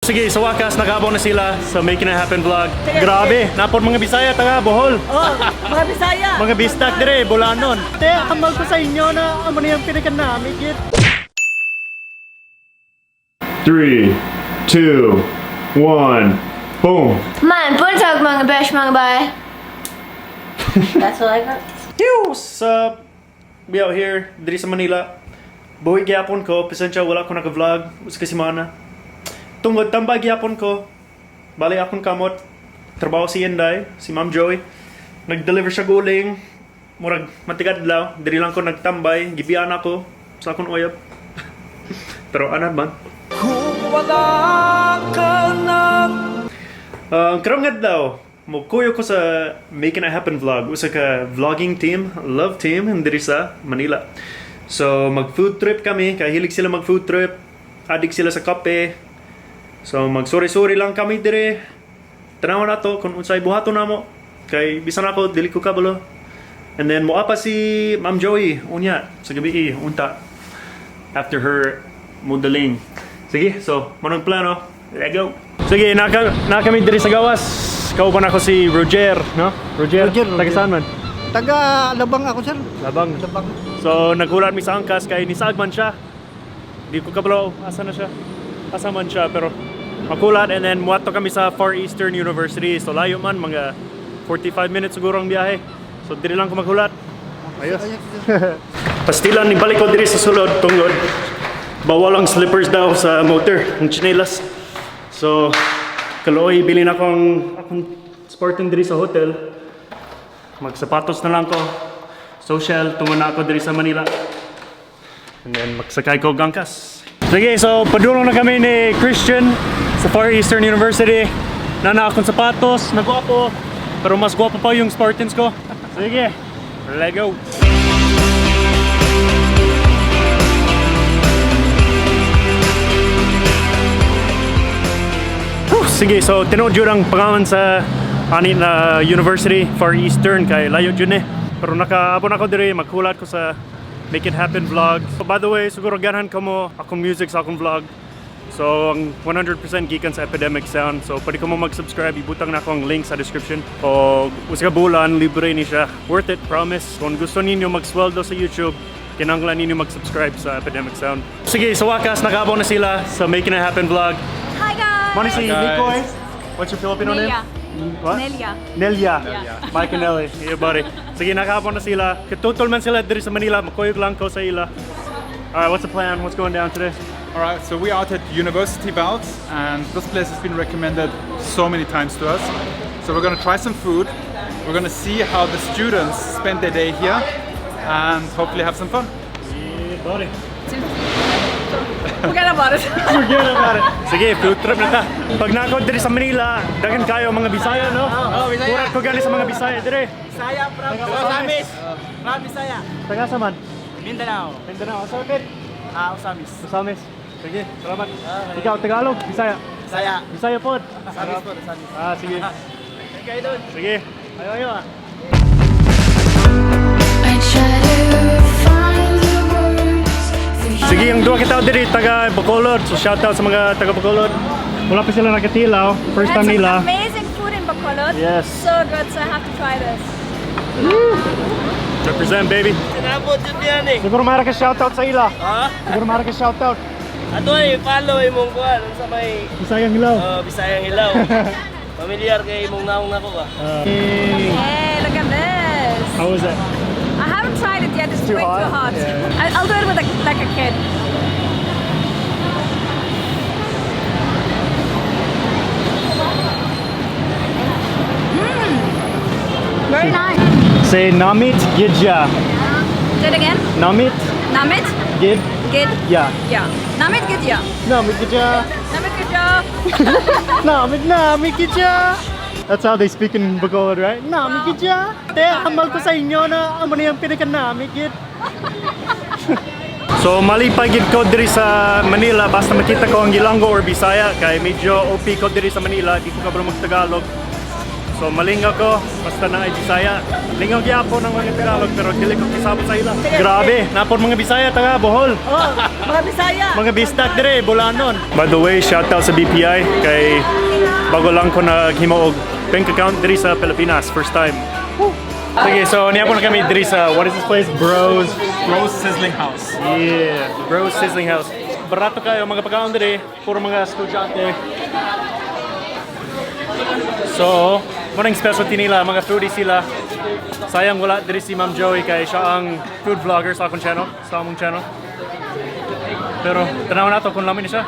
Sige, sa wakas, nakaabot na sila sa Making It Happen vlog. Grabe, napon mga Bisaya, taga Bohol. Oh, mga Bisaya. Mga bistak dire, Bulanon. Te, amal ko sa inyo na amo na yung pinakanami, git. 3, 2, 1, boom. Man, buntag mga besh mga bay. That's all I got. Yo, what's up? We out here, diri sa Manila. Buhi gyapon ko, pasensya wala ko naka-vlog usa ka semana. Tungod tambay gyapon ko. Bali akong kamot. Trabaho si Inday, si Ma'am Joey. Nag-deliver siya guling. Murag matigad adlaw, diri lang ko nagtambay, gibian ako sa akong uyab. Pero anad man. Kung wala ka ng Karong adlaw, mokuyo ko sa Making It Happen vlog. Usa ka vlogging team, love team diri sa Manila. So mag food trip kami, kay hilig sila mag food trip. Adik sila sa kape. So magsuri-suri lang kami dire. Tanaw na to kung unsay buhaton namo. Kay bisan ako dili ko kabalo. And then moapa si Ma'am Joey unya sa gabi unta after her modeling. Sige, so manong plano. Let's go. Sige, naka kami diri sa gawas. Kauban ako si Roger, no? Roger, Roger, taga Roger. saan man? Taga Labang ako, sir. Labang. Labang. So naghulat mi sa angkas kay nisaag man siya. Di ko kabalo asa na siya. Asa man siya pero makulat and then muadto kami sa Far Eastern University. So layo man, mga 45 minutes siguro ang biyahe. So diri lang ko maghulat. Ayos. Ayos, sir. Pastilan ni balik ko diri sa sulod tungod bawal ang slippers daw sa motor, ang tsinelas. So kaluoy bilin akong akong Spartan diri sa hotel. Magsapatos na lang ko. Social tungod na ako diri sa Manila. And then magsakay ko og angkas. Sige, so padulong na kami ni Christian sa Far Eastern University. Nana akong sapatos, nagwapo. Pero mas gwapo pa yung Spartans ko. Sige, let's go. Whew, sige, so tinuod yun ang pangalan sa ani na University Far Eastern kay layo jud ni. Pero nakaabot ako diri, maghulat ko sa Make It Happen vlog. So, by the way, siguro ganahan ka mo akong music sa akong vlog. So, ang 100% gikan sa Epidemic Sound. So, pwede ka mo mag-subscribe. Ibutang na ako ang link sa description. O, usa ka bulan, libre ni siya. Worth it, promise. Kung gusto ninyo magsweldo sa YouTube, kinahanglan ninyo mag-subscribe sa Epidemic Sound. Sige, sa wakas, nakaabot na sila sa Making It Happen vlog. Hi guys! Mao ni si Guys. Nikoy. What's your Filipino Nelia. name? What? Nelia. Nelia. Mike and Nelly. Yeah, buddy. Sige, nakahapon na sila. Katutol man sila diri sa Manila. Makuyog lang ko sa ila. Alright, what's the plan? What's going down today? All right, so we are out at University Belt, and this place has been recommended so many times to us. So we're gonna try some food. We're gonna see how the students spend their day here, and hopefully have some fun. Yeah, buddy. Forget about it. Forget about it. Sige, food trip na ta. Pag nako diri sa Manila, daghan kayo mga Bisaya, no? Oo, Bisaya. Kurat ko gani sa mga Bisaya diri. Bisaya from Osamis. From Bisaya. Taga sa man? Mindanao. Mindanao. Asa bit? Ah, Osamis. Osamis. Sige, salamat. Ikaw, Tagalog, Bisaya. Bisaya. Bisaya pod. Osamis po, Osamis. Ah, sige. Thank you, Idol. Sige. Ayo, ayo ah. I try to find the words for you. Sige, yung duha kita diri taga Bacolod. So shout out sa mga taga Bacolod. Wala pa sila nakatilaw. First time Had some nila. amazing food in Bacolod. Yes. So good, so I have to try this. Represent, baby. Sinabot yun yan eh. Siguro mara ka shout out sa ila. Ha? Siguro mara ka shout out. Ato ay follow imong kuan sa may Bisayang hilaw. Bisayang Hilaw. Familiar kay imong naong nako ba? Hey. Hey, look at this. How was it? I haven't tried it yet. It's Too way hot? too hot. Yeah. I'll do it with like a kid. Very nice. Say namit gidja. Say it again. Namit Namit gid gid. ya. Yeah. Namit gidya. Namit gidja. Namit gidya. Namit namit gidja. That's how they speak in Bacolod, right? Namit gidja. Te, amal ko sa inyo na amo na yung pinakanamit gid. So malipay gid ko diri sa Manila basta makita ko ang Ilonggo or Bisaya kay medyo OP ko diri sa Manila, di ko kabalo magtagalog. So malingaw ko, basta naay Bisaya. Lingaw gyapon ang mga Tagalog pero dili ko kisabot sa ila. Grabe, naa pod mga Bisaya taga Bohol. Oh, mga Bisaya. Mga bistak dire, Bolanon. By the way, shout out sa BPI kay bago lang ko naghimo og bank account diri sa Pilipinas, first time. Woo. Sige, so niya po na kami diri sa, what is this place? Bros. Bros Sizzling House. Yeah, Bros Sizzling House. Barato kayo mga pagkaon diri, puro mga estudyante. So, mao nang specialty nila, mga foodie sila. Sayang wala diri si Ma'am Joey kay siya ang food vlogger sa akong channel, sa among channel. Pero tanaw nato kung lami ni siya.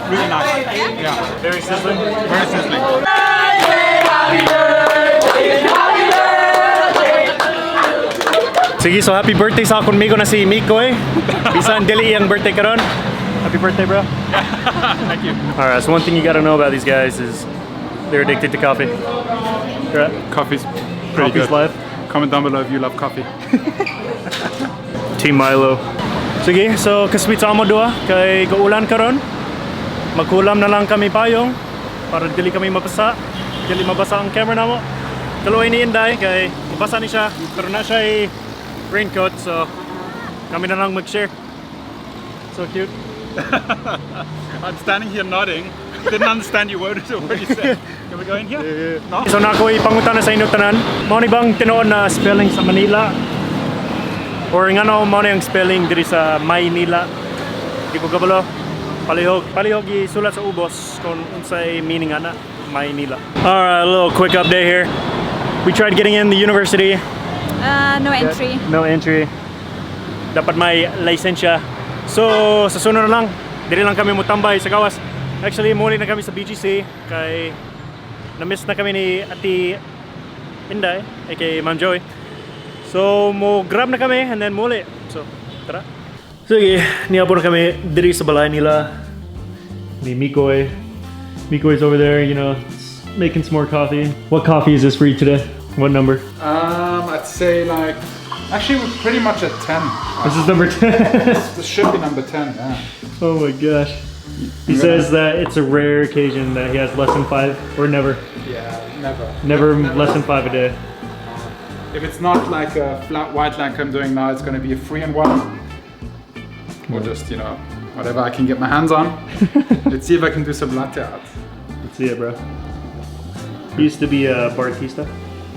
Really nice. Yeah, Very sizzling. Very sizzling. Sige, so happy birthday sa akong migo na si Miko eh. Bisan dili iyang birthday karon. Happy birthday, bro. Thank you. Alright, so one thing you gotta know about these guys is they're addicted to coffee. Correct? Coffee's pretty Coffee's good. life. Comment down below if you love coffee. Team Milo. Sige, so kasweet sa amo duha kay gaulan karon. Magkulam na lang kami payong para dili kami mabasa. Dili mabasa ang camera namo. Kaluoy ni Inday kay mabasa ni siya pero na siya raincoat, so kami na lang mag-share. So cute. I'm standing here nodding. Didn't understand you word what you said. Can we go in here? No? So na ako ipangutana sa inyo tanan. Mao ni bang tinuod na spelling sa Manila? Or ngano mao ni ang spelling diri sa Maynila? Di ko kabalo. Palihog, palihog isulat sa ubos kung unsay meaning ana Maynila. Alright, a little quick update here. We tried getting in the university. No entry. No entry. Dapat may lisensya. So, sa sunod na lang, diri lang kami mutambay sa gawas. Actually, muli na kami sa BGC kay na-miss na kami ni Ate Inday, aka Ma'am Joey. So, mo grab na kami and then muli. So, tara. Sige, niabot na kami diri sa balay nila ni Mikoy. Mikoy's over there, making some more coffee. What coffee is this for you today? What number? I'd say like, actually we're pretty much at 10. This is number 10. This should be number 10, yeah. Oh my gosh. He says that it's a rare occasion that he has less than 5 or never. Yeah, never. Never less than 5 a day. If it's not like a flat white like I'm doing now, it's gonna be a 3-in-1. Or just, whatever I can get my hands on. Let's see if I can do some latte art. Let's see it, bro. He used to be a bartista.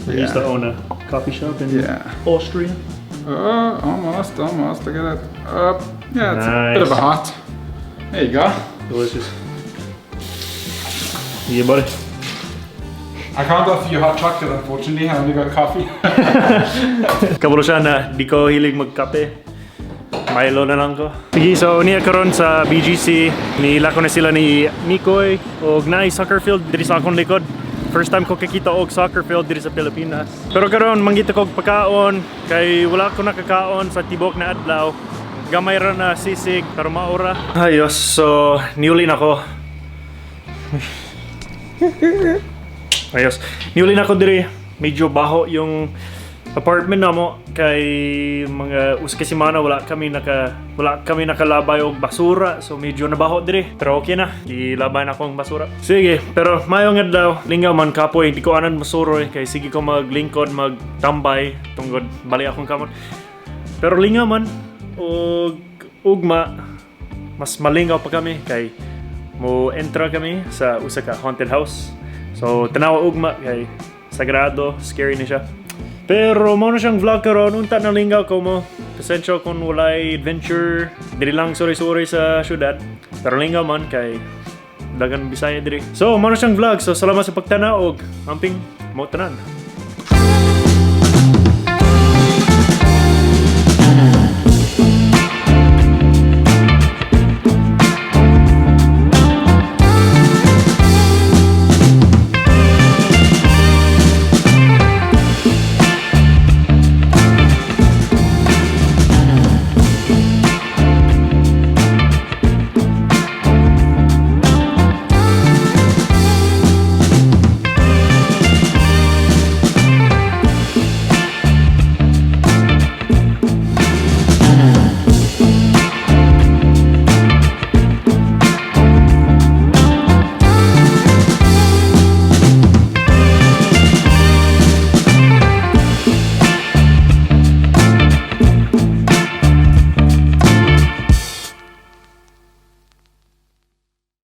He used to own a coffee shop in Austria. Oh, almost, almost. Look at that. Up. Yeah, it's a bit of a Nice. heart. There you go. Delicious. Yeah, buddy. I can't offer you hot chocolate, unfortunately. I only got coffee. Kabalo siya na di ko hilig magkape. Milo na lang ko. Sige, so niya karon sa BGC. Niila ko na sila ni Mikoy og naay soccer field diri sa akong likod. First time ko kakita og soccer field diri sa Pilipinas. Pero karon mangita kog pagkaon kay wala ko nakakaon sa tibok na adlaw. Gamay ra na sisig pero maura. Ayos, so niuli na ko. Ayos. Niuli na ko diri. Medyo baho yung apartment namo kay mga usa ka semana wala kami nakalabay og basura, so medyo nabaho diri, pero okay na, gilabay na akong basura. Sige, pero maayong adlaw. Lingaw man, kapoy, di ko anan masuroy kay sige ko maglingkod, magtambay tungod bali akong kamot, pero lingaw man. Og ugma mas malingaw pa kami kay mo entra kami sa usa ka haunted house. So tanawa ugma kay sagrado, scary ni siya. Pero mao na siyang vlog karon, unta na lingaw ko mo. Pasensya kung walay adventure, diri lang suri-suri sa syudad. Pero lingaw man kay dagan Bisaya diri. So mao na siyang vlog. So salamat sa pagtanaw og amping mo tanan.